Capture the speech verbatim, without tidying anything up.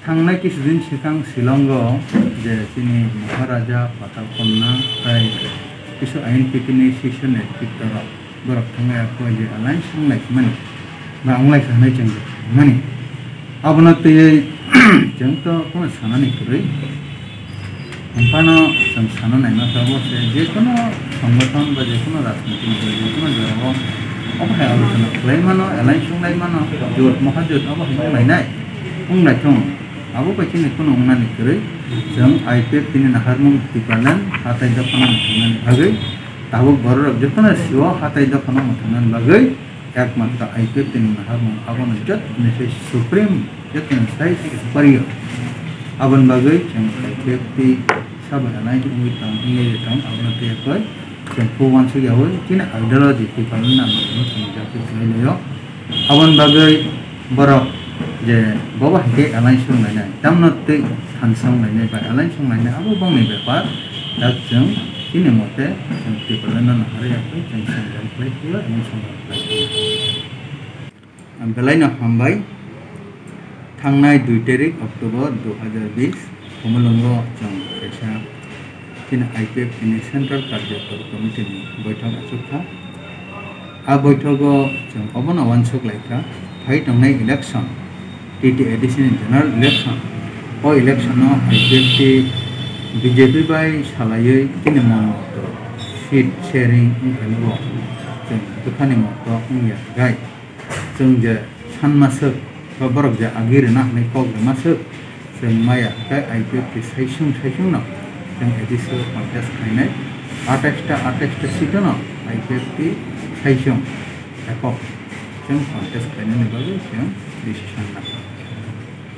Thangnai kisu din swkang Shillongo je chini Maharaja Patal Konna tei kisu I N P T ni session netritwo rok borok thangwi aphoi je alliance wnglai mani ba wnglai kha hinwi chwng mani. Abono twiwi chwng to kheno sanani kwrwi. Phano chwng sana naima khe obo se je kono songothon ba je kono rajniti ba je kono jorao obo hai alochona khlai mano, alliance wnglai mano, jot mohajot obo hai wnglai nai, wnglai thung. Abo bai chini kono wngnani kwrwi chwng I P F T ni naharmung Tipraland hatai dophano mwthungnani bagwi tabuk bororok jotono sio hatai dophano mwthungnani bagwi Ekmatro I P F T ni naharmung abono jotoni sai supreme, jotoni sai superior. Aboni bagwi chwng I P F T sabo alliance wngwi tong, wngwi tong, abono tei koi chwng kho uansuk yaui chini ideology Tipraland ni naharmung chwng jagwi tongwi laio. Aboni bagwi borok je bobo hai khe alliance wnglainai, tamno tei thansa wnglainai ba alliance wnglainai abo bongni bepar. Dak chwng chini mote chwng Tipraland no naharwi yaphai chwng songram khlai phio, emon songram khlai phio. Ang belai no hambai. Thangnai dui tarik October dui hajar bis, Khumulwngo chwng kaisa chini I P F T ni Central Karjakari Committee ni boithok achuk kha. A boithogo chwng obono uansuk lai kha, phai tongnai election, T T A D C ni general election, o election o I P F T B J P bai salaiwi chini mon moto seat sharing wngkha ni bo chwng bwkhani moto wngya gai. Chwng je sanma swk ba borok je agi rwna hwnwi kok rwma swk, chwng maya hwnkhe I P F T saisung saisung no chwng A D C o contest khlainai. Atais ta, atais ta seat o no I P F T saisung ekok chwng contest khlainani bagwi chwng decision